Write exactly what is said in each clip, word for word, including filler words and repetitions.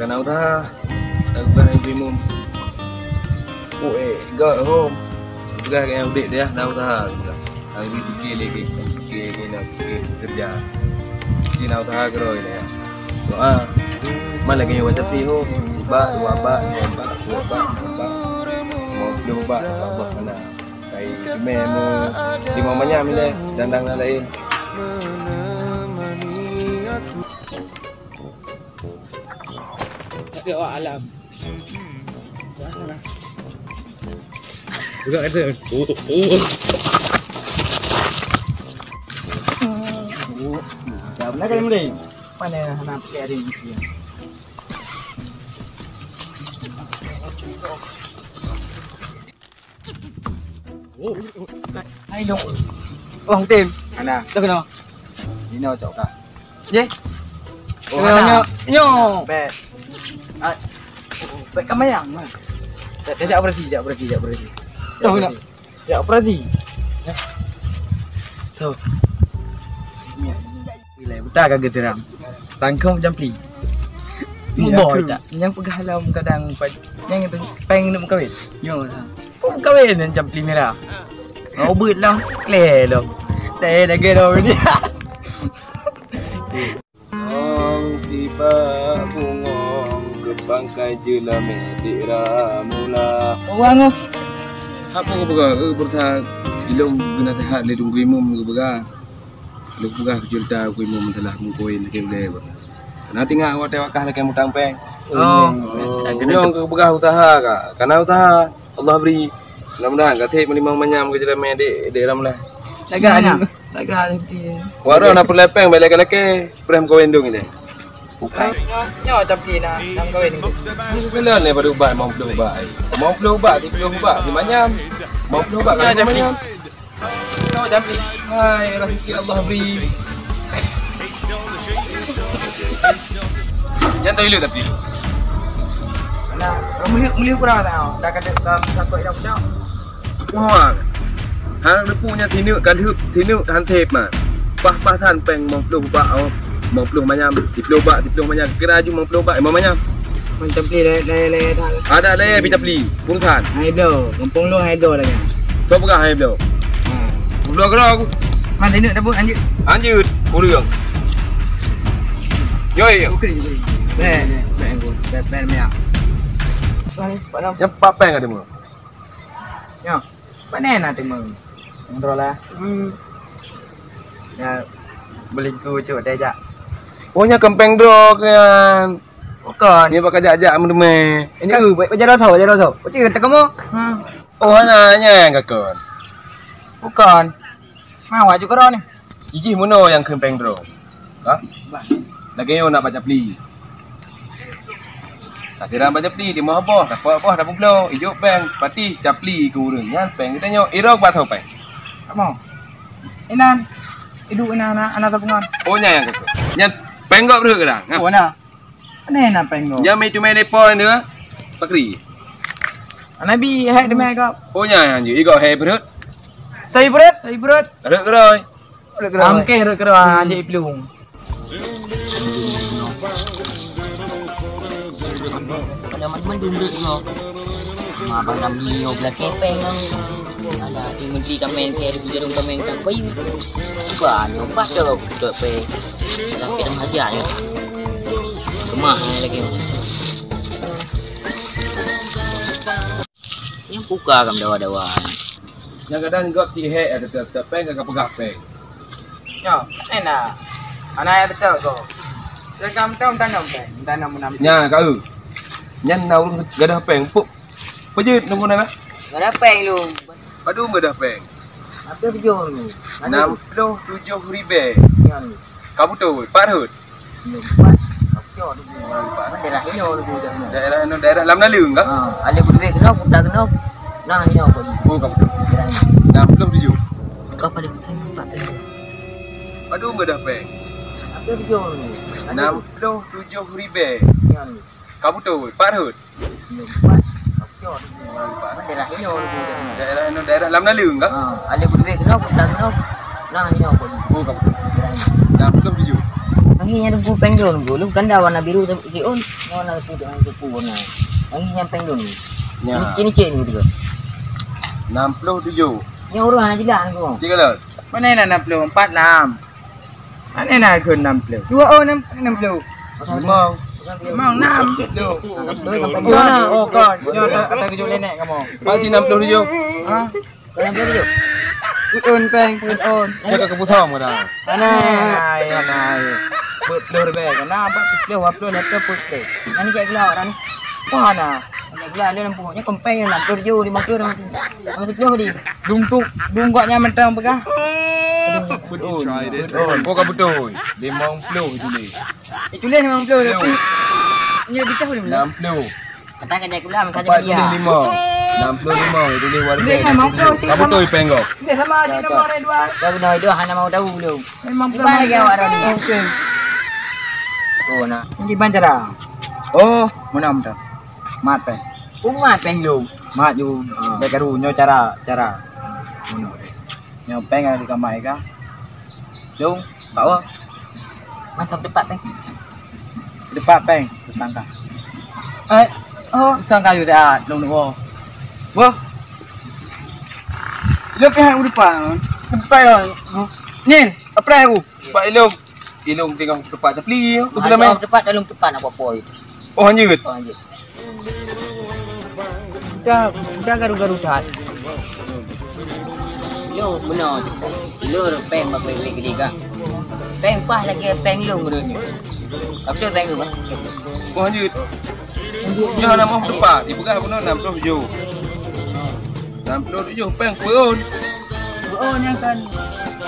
Kana usaha, tak ubah ibu imum. Oh, eh, gak hom. Peugah nyang udép dia, na usaha. Nyang di fikir lagi, fikir lagi, na fikir kerja. Jadi na usaha keudroe ni, ya. Doa. Man lagèe nyoe baca pi, ho. Bak, dua bak, lima bak, dua bak, lima bak. Mau dua bak, insya Allah kena. Hai, imè mu lima manyam ilèe, dandang na laén. Tapi awak alam. Juga ada. Oh, oh. Dah benar kali mulai. Mana nak pakai hari ni? Hai, Long. Wah, Tim. Ana. Dah kenal? Inoe cok kah? Ye? Oh, Kenal ana. Nyo. Nyo. Bèk. Ah, bèk kamayang, man. Jak, jak operasi, jak operasi, jak operasi. Tahu nak? Jak operasi. Tahu. Ilai buta ka geuteurang. Tangkong jampli. Iya, Muboi aku. Tak? Nyang peugah lom kadang pa-, nyang itu pèng neuk meukawen. Nyo, ha. Meukawen nyang jampli mirah. Ngau beut lom, klè lom. Saya dah gerau dia. Ong sibak bungong, geupangkai jeulamé di ramula. Orang oh. Apa kau peugah? Eh, bertha ilong geunasehat lé Teungku Imum kau peugah. Lôn peugah cerita Teungku Imum meusalah meukoin lakèe ulèe. Nah, tinggai watèe wakah lakèe mutang pèng. Oh. Oh, nyoe keupeugah usaha ka. Kana usaha Allah bri. Mudah-mudahan ka sép meulimong manyam keu jeulamé dek, dek Ramlah. Lagak ni. Lagak ni. Waroh na peureulèe pèng bèk lakèe-lakèe, preh meukawen dong ilèe. Bukan. Nyoe, nyoe tapi na, na meukawen. Bukan lé pada ubat, lima puluh ubat. Lima puluh ubat, tiga puluh ubat, di manyam. Lima puluh ubat, nyoe tapi. Manyam. Kau jambi. Hai, rezeki Allah bri. Jangan tak ilu tapi. Alah, meliuk, meliuk kurang tak? Dah kata, dah takut dah pucak. Wah. Hang neupue nyan sineuk ka lheuep, sineuk han sép man. Paih-paih that pèng limong ploh bak, oh. Limong ploh manyam, siplôh bak, siplôh manyam. Kira aju limong ploh bak, limong manyam. Man capli lé, lé, lé, dah. Ada lé, pih capli. Pun that. Hai bloe, gampông lôn hai bloe lagèe. Soe peugah hai bloe? Ha. Bloe keudroe aku. Man, teuneuk dapur, lanjut. Lanjut, ureueng. Yoi. Oke, oke. Bèk, bèk, bèk, bèk, bèk, bèk. Nyang pat pèng ka deungoe. Nyoe, pane na teuma? Nyang droe lah. Hmm. Ya, beli ku cuk teh jak. Oh, nyan keumpeng droe kan. Bukon. Nyoe bak kajak-jak meuteumé. Ini, eh, baca dosa, baca dosa. Baca kata kamu. Hmm. Oh, hana nyan kakon. Bukon. Mau aju keudroe ni. Jijih meunoe nyang kheun péng droe. Ha? Lagèe nyoe nak bak capli. Takirang bak capli, timoh boh, tapok boh, tapubloe, ijok péng, pati capli keu ureueng. Nyan péng geutanyoe, irok bak soe péng? Kamoe. Inan, iduek inan, anak, anak tabungan. Oh, nyan nyang kakon. Nyan péng gob rhot kadang. Ha? Oh, nah. Aneh na péng gob. Nyan meuteumé depo nyoe. Pakri. Nabi hai teumé gob. Oh, nyan, nyan, jih. Igob hai beureuet. Hai beureuet, hai beureuet. Rhot keudroe. Rhot keudroe. Angkeh rhot keudroe, ah, jih iplueng. Ada mandum-mandum duit nyoe. Ma abang kami nyoe beulakèe péng nyoe. Ada di menteri kamen ke, di jarum kamen ke, bayu. Cuba nyoe, pas tu, tu péng. Dalam péng haja nyoe. Keumah lagi. Nyang puka kam dawa-dawa. Nyang kadang gob cit hék, ada teuh, teuh péng, ka peugah péng. Nyoe, eh, na. Ana nyang beutôi ko. Saya kam tahu tanam péng, tanam menam. Nya, ka eu. Nyan na ureueng gadoh péng, puk. Peujeuet nunggu na. Gadoh péng lu. Padum gadoh péng? Apa tujuh lu? Enam puluh tujuh ribèe. Nyan. Ka beutôi, pat rhot. Nyoe pat, kacau tu. Daerah inoe tu dah. Daerah inoe, daerah lam naleueng kah? Ha, ada berdua kena, budak kena. Nah, inoe kau ni. Oh, kamu tu. Daerah ni. Enam puluh tujuh. Kau pada bukan tempat tu. Padum gadoh péng? Apa tujuh lu? Enam puluh tujuh ribèe. Nyan. Ka beutôi, pat rhot. Nyoe pat, kacau tu. Daerah inoe tu. Daerah inoe, daerah lam naleueng kah? Ha, ada berdua kena, budak kena. Nah, inoe kau ni. Oh, kamu tu. Daerah ni. Enam puluh tujuh. Angin nyang teungku péng lôn, lu ganda warna biru tu, si on, warna tu, tu, tu, warna. Angin nyang péng lôn. Nya. Cini, cini cek ni tu. Enam puluh tujuh. Nyang urang hana jelas tu. Cik Galon. Mana na enam puluh? Empat enam. Mana na ke enam puluh? Dua oh enam, enam puluh. Limong. Limong enam. Tujuh. Oh, oh, kau. Nyoe ata, ata kejut nenek kamu. Pak cik enam puluh tujuh. Ha? Kau enam puluh tujuh. Peuet on, péng, peuet on. Dia kat kepusam kau dah. Anai, anai. Peuet puluh ribèe. Kena apa? Sepuluh, dua puluh, lima puluh, peuet puluh. Nanti cek gelak orang ni. Wah, nah. Cek gelak dia nampak. Ni kempeng dia enam puluh tujuh, lima puluh dah mati. Sama sepuluh tadi. Dung tu, dung gak nyan mentang pegang. Peuet on. Peuet on. Kau kat beutôi. Limong puluh itu ni. Itu lah limong puluh, tapi ni pecah boleh. Enam puluh. Kata kerja aku lah, masa Empat jadi dia. Puluh lima. Enam puluh lima, itu dia warga. Dia memang betul, Kamu tu ipeng kau. Dia sama aja nomor dua. Kau kena itu hana mau tahu belum. Memang betul. Bukan lagi awak dah ni. Okey. Oh, nak. Ini gimana cara? Oh, mana minta? Mat péng. Umat péng lu. Mat ju. Ah. Baik karu nyo cara, cara. Mana? Nyo péng ada di kamar ka. Dong, bawa. Macam tempat péng. Tempat péng, tersangka. Eh, oh. Tersangka juga, dong, dong. Wah. Lo pihak udah pak. Tempat lo. Ni, apa aku? Pak Ilong. Ilong tengah tempat tapi. Aku bilang main. Tempat dalam tempat nak apa itu. Oh, lanjut. Oh, lanjut. Dah, dah garu-garu that. Lôn meunoe cit. Lôn péng bak kueh-kueh keudeh kah. Péng paih lagèe péng lôn ureueng nyoe. Ka beutôi péng lôn, eh? Wah, jeuet. Nyoe hana moh teupat. Ipeugah bunoe enam puluh tujoh. Enam puluh tujoh péng peuôn. Peuôn nyang kan.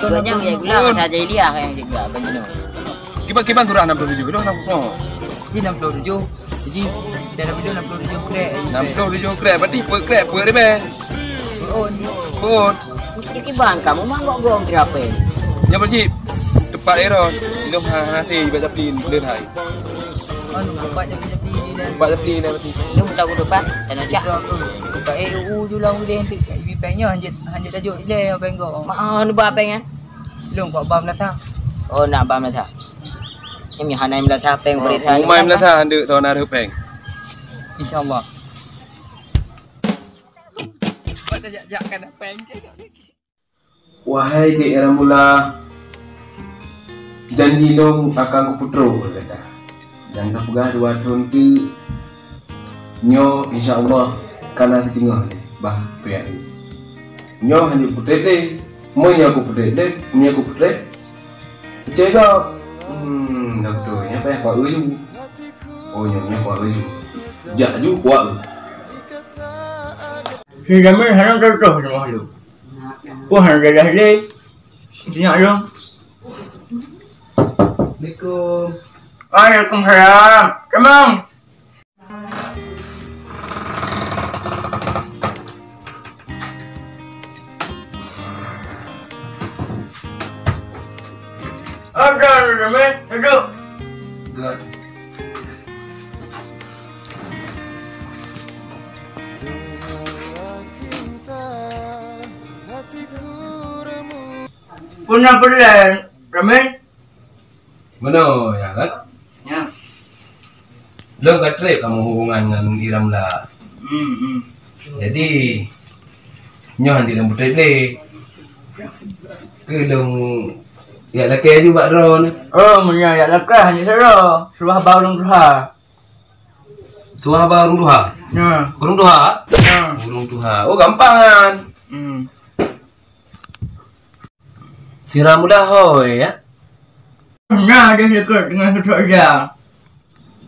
Peuôn nyang jai gula, masa jahiliah nyang jai gula, ban jinoe. Kiban, kiban surah enam puluh tujoh tu, enam puluh. Di enam puluh tujoh. Jadi, dalam video enam puluh tujoh krek. Enam puluh tujoh krek, berarti peuet krek, peuet ribèe. Peuôn. Peuôn. Mesti kiban kamu mang gok-gok kira apa? Nyoe berarti tempat error. Ilong ha-, hana hase bak tapi leuhai. Oh, nampak jadi-jadi ni dah. Nampak jadi dah berarti. Ilong tahu depan, dan aja. Buka E U U julang uleh nanti. Ibi peng nyoe hanjit, hanjit tajuk ileh peng gok. Mak, oh, ni buat peng kan? Ilong kok bam dah sah. Oh, nak bam dah sah. Ini hana meulasa péng. Oh, beri saya umai meulasa, handeuk tahun hareup péng. Insyaallah. Pada jak-jak kan péng. Wahai dek Ramula, janji lôn akan kupeutroh gata. Dan ka peugah dua thon teuk, nyoe insyaallah ka na siteungoh lé bah piyak nyoe. Nyoe hanjeuet peutrép lé. Meunyoe kupeutrép lé, meunyoe kupeutrép, Cek Gop, hmm, dah beutôi. Nyan payah kuat eu ju. Oh, nyoe, nyoe kuat eu ju. Jak ju kuat eu. Si Jamil hana teutoh teuma lom. Wah, hana dadah lé. Sinyak lom. Assalamualaikum. Waalaikumsalam. Tamong. Ada, ada, ada, ada. Pernah pernah, Ramil? Meunoe, ya kan? Ya. Lôn ka trép kamoe hubungan ngon I Ramla. Hmm, hmm. Jadi, nyoe hanjeuet lôn peutrép lé. Keu lôn jak lakée ju bak droeneuh. Oh, meunyoe jak lakée hanjeuet sidroe, suruh haba ureueng tuha. Suruh haba ureueng tuha? Ya. Ureueng tuha? Ya. Ureueng tuha. Oh, gampang nyan. Hmm. Si Ramula hôi, ya? Nah, dia dekat dengan sesuatu dia.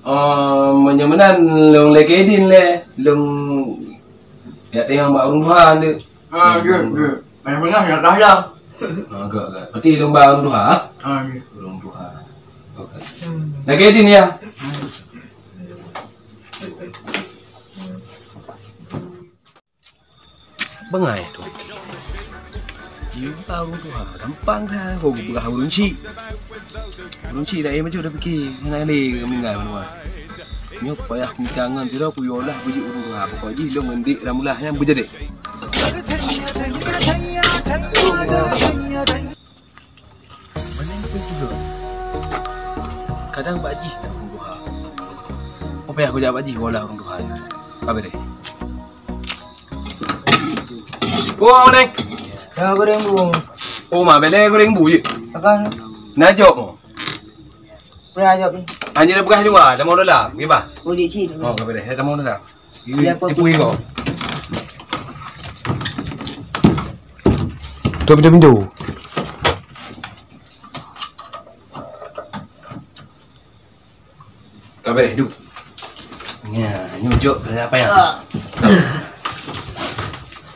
Oh, meunyoe meunan lôn lakée idin lé, lôn jak tanyong bak ureueng tuha deh. Ah, dia, dia. Mana-mana yang kaya. Ah, agak, agak. Berarti lôn bak ureueng tuha? Ah, dia. Ureueng tuha. Okey. Hmm. Lakée idin ya? Hmm. Bangai tu. Iya, ureueng tuha, gampang kan. Kau peugah ureueng chik. Ureueng chik dak macam dah fikir, hana lé meuninggai meunoe. Nyoe payah meutangan tira ku yolah biji ureueng tuha. Pokok jih lôn ngon dek Ramlah nyang beujadeh. Mana yang pergi tu? Kadang bak jih dah ureueng tuha. Ope aku jak bak jih, walah ureueng tuha. Ka beureh. Oh, Neng. Dah goreng bu. Oh, ma, bela goreng bu je. Akan. Najok mo. Pernah ajak ni. Hanya dah peugah luar, dah mau dalam. Gimana? Oh, dia cik. Oh, ka beureh. Dah mau dalam. Dia apa Tepui kau. Tutup pintu-pintu. Ka beureh, duek. Nya, nyujok ke apa ya? Ah.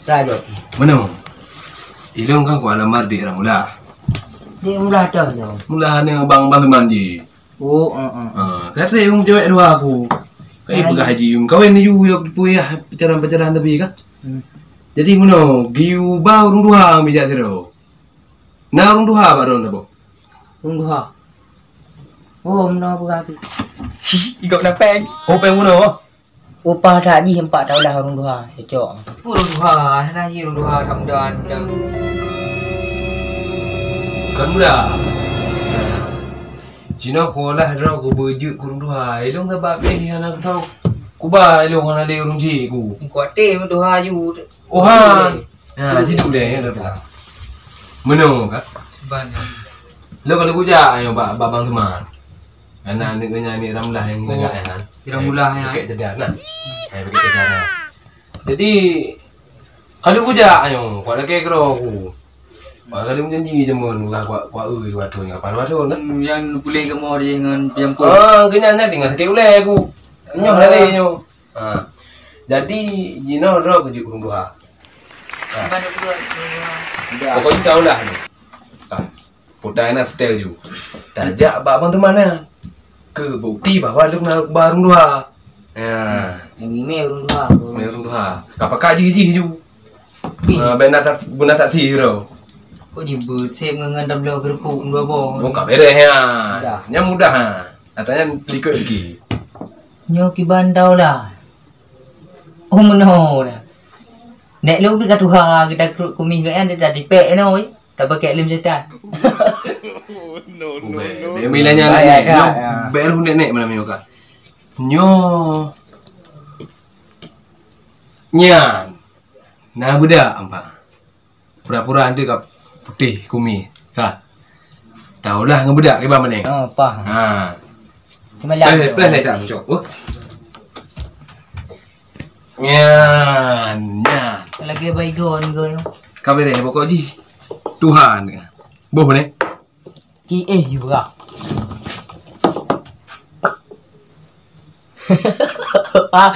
Raja. Mana? Ilong kan ku alamar di orang mula. Di mula tu tu. Mula hana bang bang mandi. Oh, heeh. Ha, kata yung cewek dua aku. Kai peugah haji yung kawin ni yu yok puyah pacaran-pacaran tapi kah? Hmm. Jadi mano, giu ba urung dua bijak siro. Na urung dua ba ron tabo. Urung dua. Oh, mano peugah tu. Igok na peng. Oh, peng mano? Upah that jih empat taulah urung dua, cocok. Urung dua, nah jih urung dua, tak mudah, mudah. Bukan mudah. Cina kulah droe ku beujeuet ku urung dua. Ilong sabab eh hana tau. Kuba ilong hana lé urung jih ku. Kuaté urung dua ju. Ohan. Ha, jiduek deh, ya, dah peugah. Meno ka? Ban. Lo kalau kujak ayo bak bak bang teman. Karena aneuk geuh nyan aneuk Ramlah nyang Oh, gagah nyan. Ramlah nyan. Pakai tedan nah. Eh, pakai tedan nah. Jadi kalau kujak ayo, kuat lagi kero aku. Kuat kali janji jamun lah kuat kuat eu dua tahun apa dua tahun kan? Hmm, yang pulih ke mau dia dengan piang pun. Ah, geuh nyan dengan sakit ulai aku. Nyoh Ah. Lari nyoh. Ha. Jadi jinoe droe keuju urung dua. Ha. Pokoknya tahulah ni. Ha. Putai na setel ju. Tajak bak abang teman na. Ke bukti bahwa lu na ba urung dua. Ha. Yang ni meh urung dua. Meh urung dua. Ka pakai jih-jih ju. Ha, benda tak benda tak tiro. Kok jibeuet sép ngon ngon dablo keurupuk dua boh. Oh, ka beres ya. Dah. Nyang mudah ha. Katanya pelikot lagi. Nyoe kiban tahu lah. Oh, meunoe dah. Nek lôn pih ka tuha, kita kruk kumis kat nyan, dia dah dipek eno, eh. Tak pakai lem setan. No, no, Ubek, no. Bek mila nyan Baik, nek, ya, nyoe, ya. Bek roh nek, nek malam nyoe ka. Nyoe. Nyan. Nah, budak, empat. Pura-pura nanti ka putih kumi. Ha. Tahulah ngon budak kiban mané. Oh, pah. Ha. Semalam Plus, tu. Plus dah tak cok. Oh. Nyan, nyan. Lagi baygon ke? Ka beres pokok jih. Tuhan. Boh mané. Ki eh juga. Ah.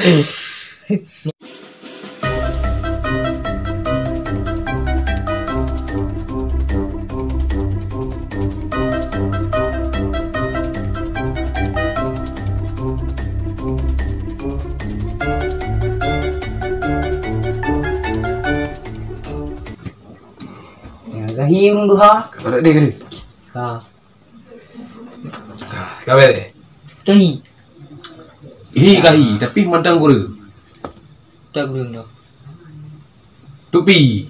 Ya, gahi urung duha. Ada dia kali. Ha. Ka beres. Kahi. Hi kahi, tapi mandang gura. Tak gurung dah. Tupi.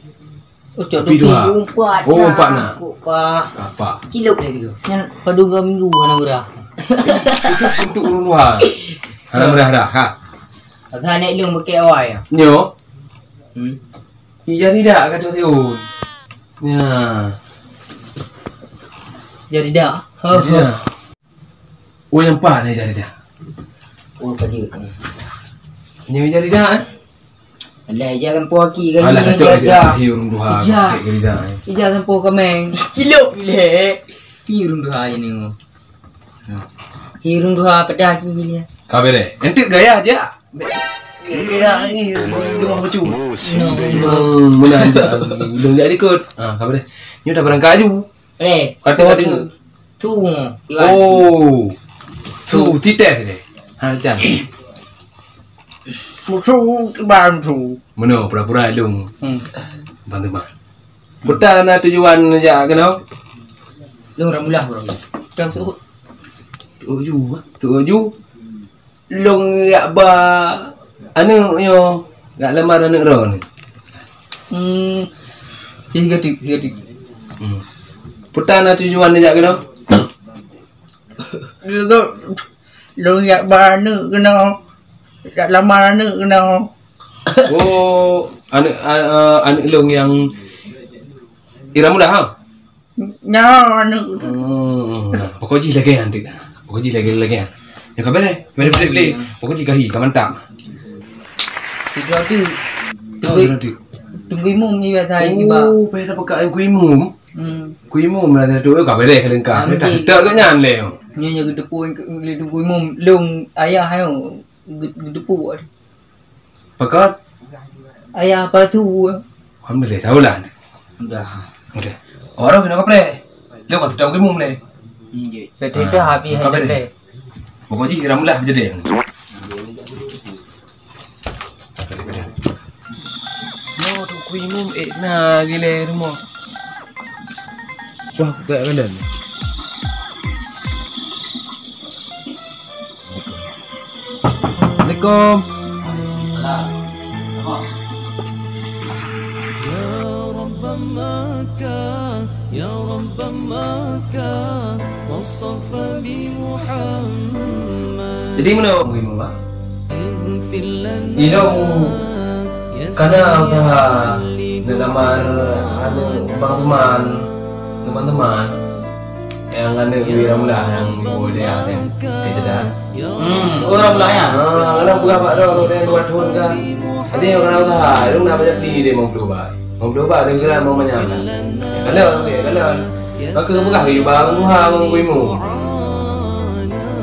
Oh, cok Tupi tupi. Dua. Umpat. Oh, umpat nah. Kok pah. Apa? Cilok lagi tu. Yang pada dua minggu hana murah. Itu untuk urung dua. Hana murah dah, ha. Agak naik lung pakai awai ya. Nyo. Hmm. Iya tidak kacau tiun. Ya. Jadi dah. Jadi dah. Oh, yang pah dah jadi dah. Oh, padi. Nyo jadi dah, eh? Alah, ija lampu aki kali. Alah, kacau jadi dah. Hi urung duha. Ija. Pakai jadi dah, eh. Ija lampu kameng. Cilok le. Hi urung duha je ni. Hi urung duha pedah aki le. Ka beres. Ente gaya aja. Gaya ni. Lu mau cuci. No. Hmm, mana aja. Belum jadi kot. Ah, ka beres. Nyo dah berangkat aju. Eh, kata kata. Tu, Iwan. Oh. Tu, titeh tadi. Ha, Chan. Musuh, Iwan tu. Mano, pura-pura lung. Hmm. Bang Teman. Buta na tujuan jak keunoe? Lung ramulah, bro. Dah masuk. Tu ju, tu ju. Lôn jak ba aneuk nyoe, jak lamar aneuk droeneuh. Hmm. Tiga tik, tiga tik. Hmm. Peue na tujuan neujak keunoe? Lôn jak ba aneuk keunoe, jak lamar aneuk keunoe. Oh, aneuk, a-, a-, aneuk lôn nyang Ira Muda, ha? Nyoe aneuk. Hmm, pokok jih lagèe nyan, Dik. Pokok jih lagèe, lagèe nyan. Nyoe ka beureh, beureh, beureh, beureh. Pokok jih ka hi, ka mantap. Sidroe tu. Oh, Teungku, sidroe tu. Teungku Imum ni biasa Oh, iba. Payah tapeugah Teungku Imum. Hmm. Teungku Imum lah tu, ka beureh ka leungkap. Ni tak seutôt kat nyan lé. Nyoe, nyoe geuteupeue lé Teungku Imum, lôn ayah nyoe ge-, geuteupeue. Pakon? Ayah palsu. Alhamdulillah, tahu lah. Udah. Udah. Orang kena kapreh. Dia kata tahu Imum ni. Nggih. Betul tu Ah, habis bukan ada betul. Pokok jih Ira Muda jadi. Nyoe Teungku Imum, eh, na gile rumoh. Wah, aku kat jalan. Assalamualaikum. Ya Rabba Makkah, ya Rabba Makkah, wassafa bi Muhammad. Jadi, mana orang Imum, Pak? Ilôn kana usaha neulamar aneuk bang teman, aneuk bang teman nyang aneuk Ira Muda nyang ibu dia teh. Teh Dada. Hmm, oh, Ira Muda nyan? Ha, kana peugah bak droe, droe dua thon ka. Jadi kana usaha, ilôn na bajèe beli deh limong ploh bai. Limong ploh bai deh kira mau manyam. Kalau, okey, kalau. Maka peugah ke bang Muha ngon Ibu Imu.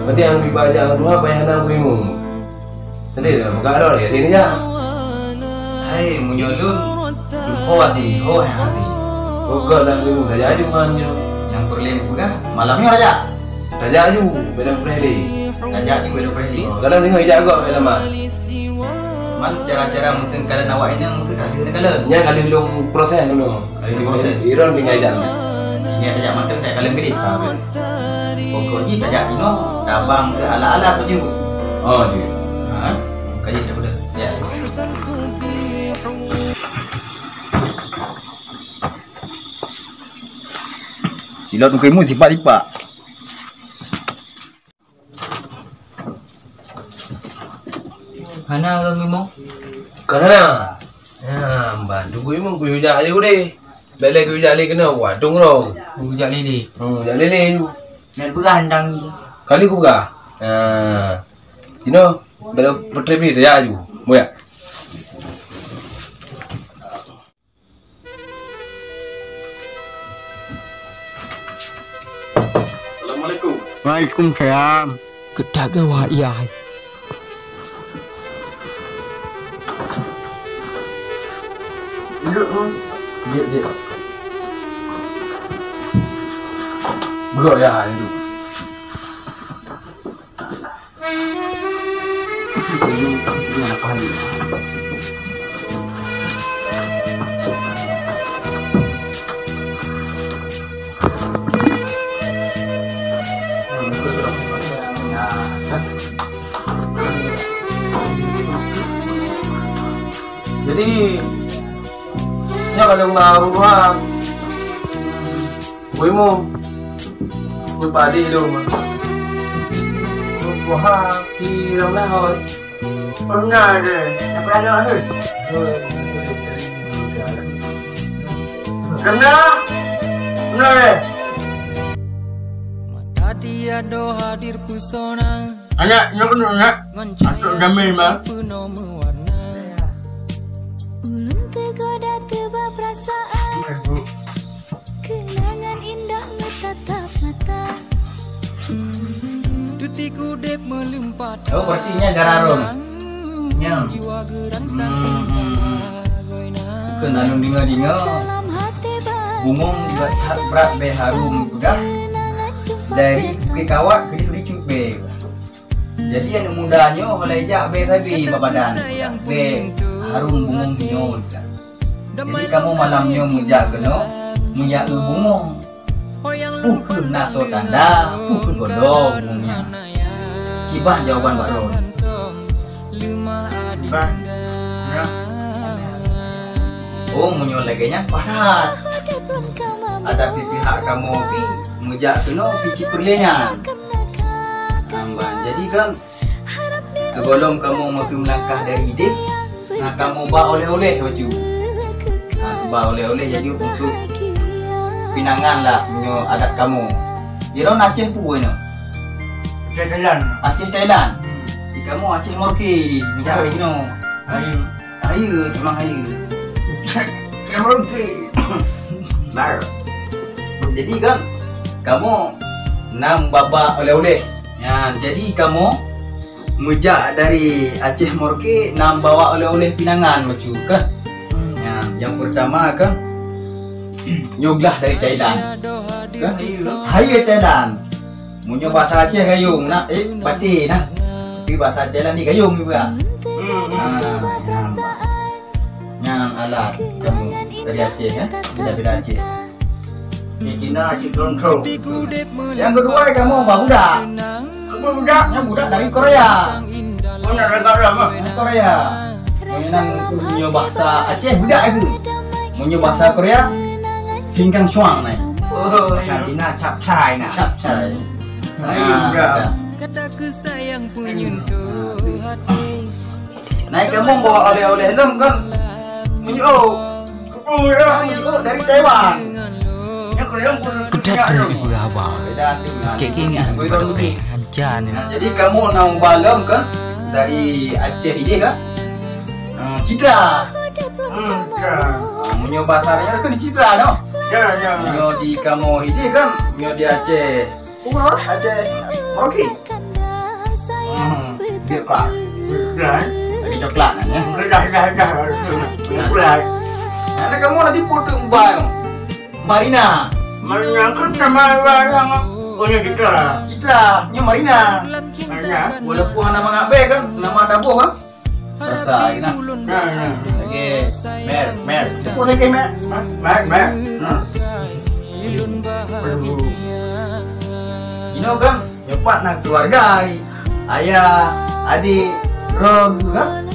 Berarti yang ibadah Muha payah na Ibu Imu. Tadi dah buka dah, ya, sini je. Hai, meunyoe lôn, lôn ho hati, ho hai hati. Oh, gak dah lôn, dah jadi man nyoe. Nyang peureulèe peugah, malam nyoe raja. Raja aju, beda peureulèe. Raja aju, beda peureulèe. Oh, kadang tengok ijak gak, beda man. Man cara-cara mungkin kalian awak ini mungkin kalian kalian. Nya kalian lôn proses dulu. Kalian proses. Iron tinggal ijak. Ini ada jak mantap tak kalian gede. Ah, betul. Pokok jih tajak inoe, tabang keu alat-alat baju. Oh, jih. Ha? Kaji dah udah. Ya. Silot muka imu sipak-sipak. Hana ureueng limong? Kon hana. Ya, ban, tunggu imum kuyue jak aja udeh. Bèk lé kuyue jak lé keunoe, wah, dong rong. Kuyue jak lé lé. Hmm, jak lé lé ju. Dan peugah handang je. Kali kupeugah. Ha. Jinoe, bèk lé peutrép lé, jak aju. Boyak. Assalamualaikum. Waalaikumsalam. Keudak gawat, yai. Duduk, Bang. Duduk, duduk. Duduk, ya, duduk. Jadi, nyoe ka lôn ba ureueng tuha. Woi, Mo. Nyoe padi lôn. Wah, ki lam lahat. Pernah deh. Apa ada, hei? Pernah? Pernah deh. Mata tiada hadir pesona. Anak, nyoe keunoe, nak. Atuk jamé, Bang. Ulôn teugoda teuba perasaan. Kenangan indah meutatap mata. Detik udép meulimpah. Oh, berarti nya gara ron. Nya. Hmm, hmm, hmm. Keu na lôn deungoe-deungoe. Bungong that brat bèe harôm peugah. Dari bukét kawat keu dicut-dicut bèe. Jadi aneuk muda nyoe holai jak bèe sabe bak badan, bèe harôm bungong nyoe. Jadi kamoe malam nyoe meujak keunoe, meujak eu bungong. Peu kheueh na soe tanda, peu kheueh godoe bungong nyan. Kiban jawaban bak droe. Kiban. Oh, meunyoe lagèe nyan padat. Adak pih pihak kamoe pih meujak keunoe pih cit peureulèe nyan. Amban. Jadi kan, sigohlom kamoe meuteumlangkah dari idéh, na kamoe ba oleh-oleh bacut. Na ba oleh-oleh jadi untuk pinangan lah, meunyoe adat kamoe. Di droen Aceh peue nyoe? Aceh Thailand. Aceh Thailand. Hmm. Di kamoe Aceh Morke di, meunyoe di keunoe. Hai. Hayeue, memang hayeue. Kamoe ke? Bar. Jadi kan, kamoe na ba oleh-oleh. Ya, jadi kamoe meujak dari Aceh Morke na bawa oleh-oleh pinangan bacut kan. Ya, yang pertama kan, nyoe glah dari Thailand. Kan? Hayeue Thailand. Meunyoe bahasa Aceh gayung na, eh, paté na. Tapi bahasa Thailand ni gayung juga. Hmm. Ha, nyan. Nyan alat kamoe dari Aceh, ya. Beda-beda Aceh. Di Cina cit tronco. Yang kedua, kamoe ba budak. Apa budak? Yang budak dari Korea. Oh, nak ragam lah, mah. Dari Korea. Meunyoe bahasa Aceh budak itu. Meunyoe bahasa Korea, singkang suang nai. Oh, bahasa Cina capcay nah. Capcay. Nah, budak. Nah, kamoe bawa oleh-oleh lom kan. Meunyoe, oh, meunyoe dari Taiwan. Keudat droe ibu haba. Kek ingat ibu haba hanca ni. Nah, jadi kamoe na ba lom kan dari Aceh idéh kan. Hmm, citra. Hmm, citra. Ah, meunyoe bahasa nyoe kan citra noh. Ya, ya. Meunyoe di kamoe idéh kan, meunyoe di Aceh. Umur Aceh Merauke. Hmm, biar keras. Keras. Lagi coklat kan ya. Dah, dah, dah. Keras. Karena kamoe nanti potong bang. Marina. Marina kan nama orang punya kita. Kita, nyoe Marina. Marina. Walaupun nama ngabé kan, nama taboh kan. Rasa enak. Nah, nah. Oke, mer, mer. Apa lagi mer? Mer, mer. Nah. Aduh. Inoe kan, nyoe pat na keluarga. Ayah, adik, roh, kan?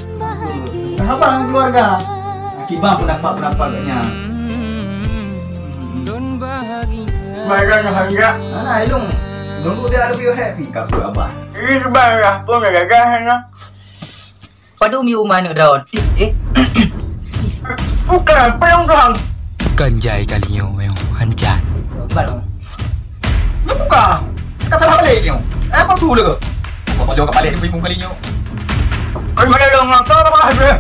Nah, abang keluarga. Akibat pendapat-pendapat geuh nyan. Badan hanjak. Nah, ilung. Nunggu dia ada view happy kabut abah. Ini sebarang pun gagah, nah. Padum yue uma aneuk droen. Eh, eh. Bukan, padum Tuhan. Bukan jai kali nyoe, hancan. Bukan. Bukan. Kata salah balik nyoe. Eh, apa tu le? Apa jawab balik ni pun kali nyoe. Ai, mana dong, kau apa lah, bro?